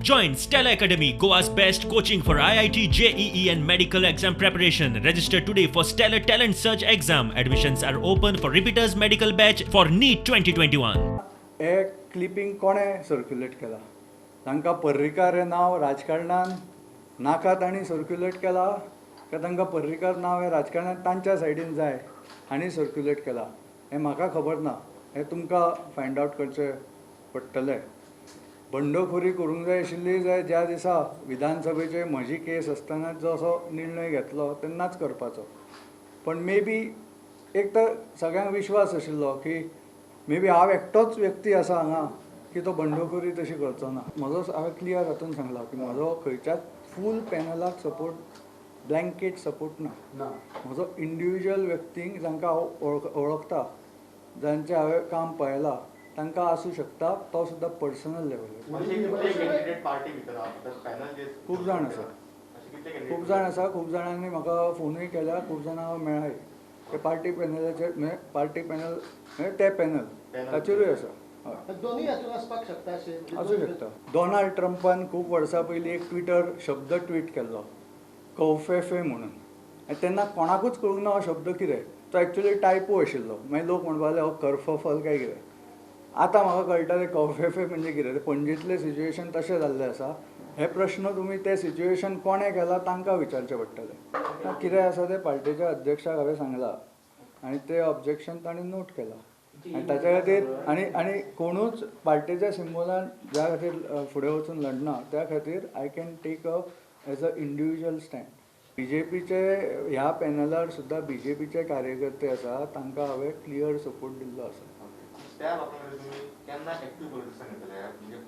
Join Stellar Academy, Goa's best coaching for IIT, JEE, and medical exam preparation. Register today for Stellar Talent Search exam. Admissions are open for repeaters medical batch for NEET 2021. हे clipping कोणें circulate केलां? तांकां पर्रीकार हें नांव राजकारणान नाका तांणी circulate केलां, काय तांकां पर्रीकार नांव हें राजकारणान तांच्या सायडीन जाय हांणी सर्क्युलेट केलां, हें म्हाका खबर ना. हें तुमकां फायंड आवट करचें पडटलें. बंडखोरी करूंक जाय आशिल्ली जाल्यार ज्या दिसा विधानसभेचे म्हजी केस आसतना जो असो निर्णय घेतलो तेन्नाच करपाचो. पण मे बी एक तर सगळ्यांक विश्वास आशिल्लो की मे बी हांव एकटोच व्यक्ती आसा हांगा की तो बंडखोरी तशी करचो ना. म्हजो हांवें क्लियर हातून सांगला की म्हजो खंयच्याच फूल पॅनलाक सपोर्ट, ब्लँकेट सपोर्ट ना. ना. म्हजो इंडिविज्युअल व्यक्तींक जांकां हांव वळखता, जांचें हांवें काम पळयलां, तांकां आसूं शकता. तो सुद्दां पर्सनल लेवलार. अशे कितले कॅन्डिडेट पार्टी भितर आहा पॅनल जे? खूब जाण आसा. अशे कितले candidate? खूब जाण आसा. खूब जाणांनी म्हाका फोनूय केल्या, खूब जाणां हांव मेळ्ळाय. ते पार्टी पॅनलाचेर, म्हणजे पार्टी पॅनल म्हणजे ते पॅनल Panel. ताचेरूय आसा, हय. दोनूय हातून आसपाक शकता अशें म्हणजे? आसूं शकता. डोनाल्ड ट्रंपान खूब वर्सां पयलीं एक ट्विटर शब्द ट्वीट केल्लो, कौफेफे म्हणून. आनी तेन्ना कोणाकूच कळूंक ना हो शब्द कितें. तो एक्चुली टायपो आशिल्लो. मागीर लोक म्हणपाक लागले हो कर्फफल काय कितें. आतां म्हाका कळटा ते कौफेफे म्हणजे कितें. ते पणजेंतलें सिच्युएशन तशें जाल्लें आसा. हे प्रश्न तुमी तें सिच्युएशन कोणें केलां तांकां विचारचें पडटलें. कितें आसा तें पार्टेच्या अध्यक्षाक हांवें सांगलां आनी तें ऑब्जेक्शन तांणी नोट केलां आनी ताच्या खातीर आनी कोणूच पार्टेच्या सिम्बोलान ज्या खातीर फुडें वचून लडना, त्या खातीर I can take a as a individual stand. बीजेपीचे ह्या पॅनलार सुद्दां बीजेपीचे कार्यकर्ते आसा, तांकां हांवें क्लियर सपोर्ट दिल्लो आसा. त्या लोकां तुमी केन्ना एक्टीव पॉलिटिक्सान येतले? म्हणजे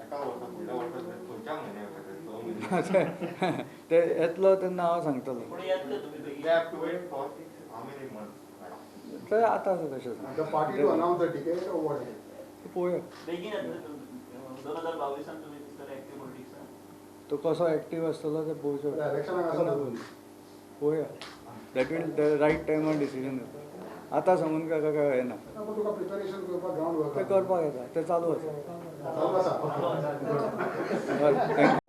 एका वर्सा, फुडल्या वर्सा, खंयच्या म्हयन्याक, 6 म्हयने? ते येतलो तेन्ना हांव सांगतलो. पूण येतले तुमी बेगीन? They have to wait for how many months? ते आतां आसा तशें. The party to announce the ticket or what? पळोवया. बेगीन येतले तुमी? 2022an तुमी दिसतले एक्टीव पॉलिटिक्सान? तो कसो एक्टीव आसतलो ते पळोवचें. इलेक्शनाक आसा धरून. पळोवया. That will the right टायमार डिसिजन येता. आतां सांगून काय काय येना. पण तुका प्रिपरेशन करपाक ग्राउंड तें करपाक येता, तें चालू आसा. चालू आसा. बरें, thank you.